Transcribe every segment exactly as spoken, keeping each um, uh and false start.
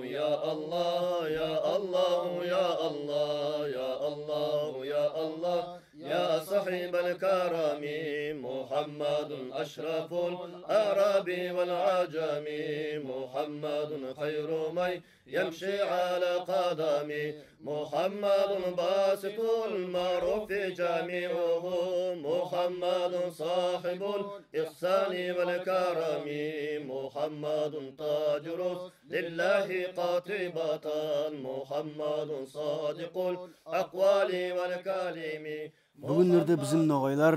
يا الله، يا الله، يا الله، يا الله، يا الله، يا صاحب الكرم. محمد أشرف العرب والعجم، محمد خير من يمشي على قدم، محمد باسط المعروف جامعه، محمد صاحب الإحسان والكرم، محمد تاج رسل الله قاطبة، محمد صادق الأقوال والكلم. Буьгуьнлерде бизим ногайлар,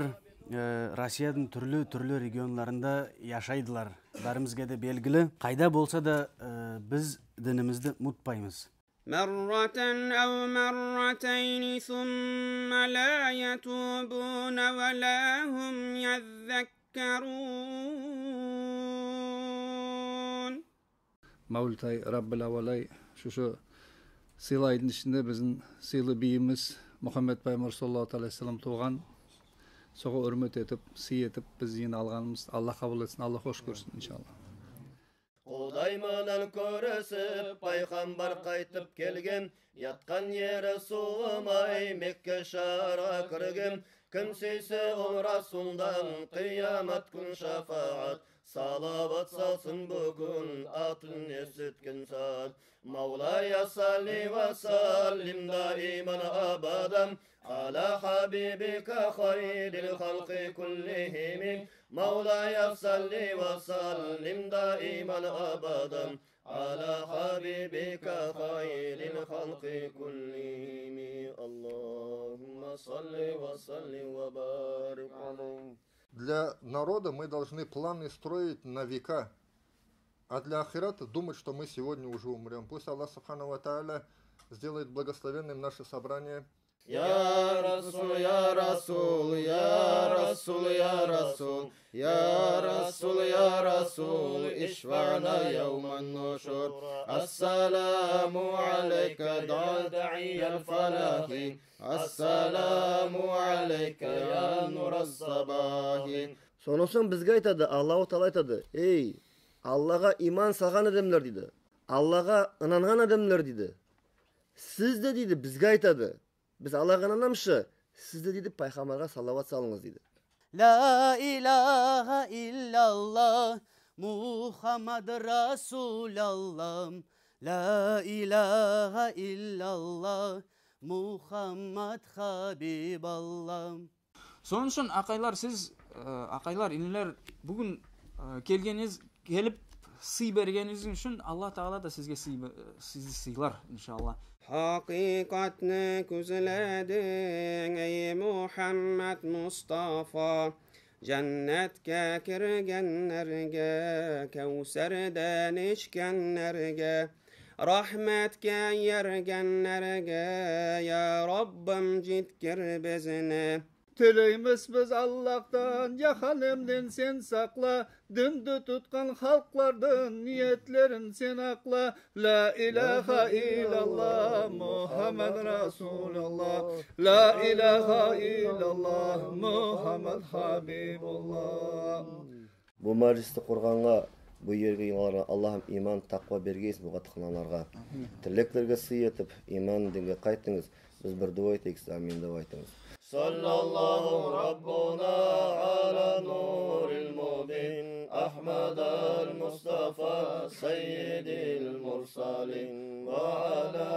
аь, Россиядынъ туьрли-туьрли регионларында яшайдылар. Баьримизге де белгили. Кайда болса да, аь, биз динимизди мутпаймыз. مرة أو مرتين ثم لا يتوبون ولا هم يذكرون. Мавлит ай, Раббил аввал ай, шушы сыйлы айдынъ ишинде бизим сыйлы бийимиз Мухаммед пайхамбар саллаллаху алейхи ва саллам тувган. Сога уьрмет этип, сый этип, биз йыйын алганымыз Алла кабыл этсин, Алла хош коьрсин, иншалла. Кудай ман коьрисип, пайхамбар кайтып келген, яткан ери сувымай, Мекка шаьрге кирген. Ким суьйсе ол Расулдан, кыямат куьн шафаат, салават салсын буьгуьн, атын эситкен саьат. مولاي صل وسلم دائما أبدا على حبيبك خير الخلق كلهم. مولاي صل وسلم دائما أبدا على حبيبك خير الخلق كلهم. اللهم صل وسلم وبارك عليه. Для народа мы должны планы строить на века, а для ахирата думать, что мы сегодня уже умрём. Пусть Аллах Субханаху ва Тааля сделает благословенным наше собрание. يا رسول، يا رسول، يا رسول، يا رسول، يا رسول، يا رسول، اشفعنا يوم النشور. السلام عليك يا داعي الفلاح، السلام عليك يا نور الصباح. Соннан сонъ бизге айтады, Аллаху Таала айтады: «Эй, Аллага иман салган аьдемлер, — дейди, — Аллага инанган аьдемлер, — дейди. — Сиз де, — дейди, — бизге айтады. Биз Аллага инанамыз ша, сиз де, — дейди, — пайхамбарга салават салынъыз», — дейди. لا إله إلا الله محمد رسول الله. لا إله إلا الله محمد حبيب الله. Сонынъ уьшин, акайлар, сиз, аь, акайлар, инилер, буьгуьн, аь, келгенинъиз, келип сый бергенинъиз уьшин Алла Таала да сизге сый бе-, сизди сыйлар, иншалла. Хакыйкатны коьзлединъ, эй Мухаммад Мустафа. Женнетке киргенлерге, Кавсардан ишкенлерге, рахметке эргенлерге, я Раббым, еткир бизини. Тилеймиз биз Аллахтан, я Аллах, аьлемден сен сакла, динди туткан халклардынъ ниетлерин сен акла. لا إله إلا الله محمد رسول الله. لا إله إلا الله محمد حبيب الله. Бу маьжлисти курганга, бу ерге йыйналган Аллахым иман, таква бергейсинъ бу катыкканларга. Тилеклерге сый этип, иман динге кайтынъыз. Биз бир дуа этейик, сиз амин деп айтынъыз. صلى الله ربنا على نور المبين أحمد المصطفى سيد المرسلين وعلى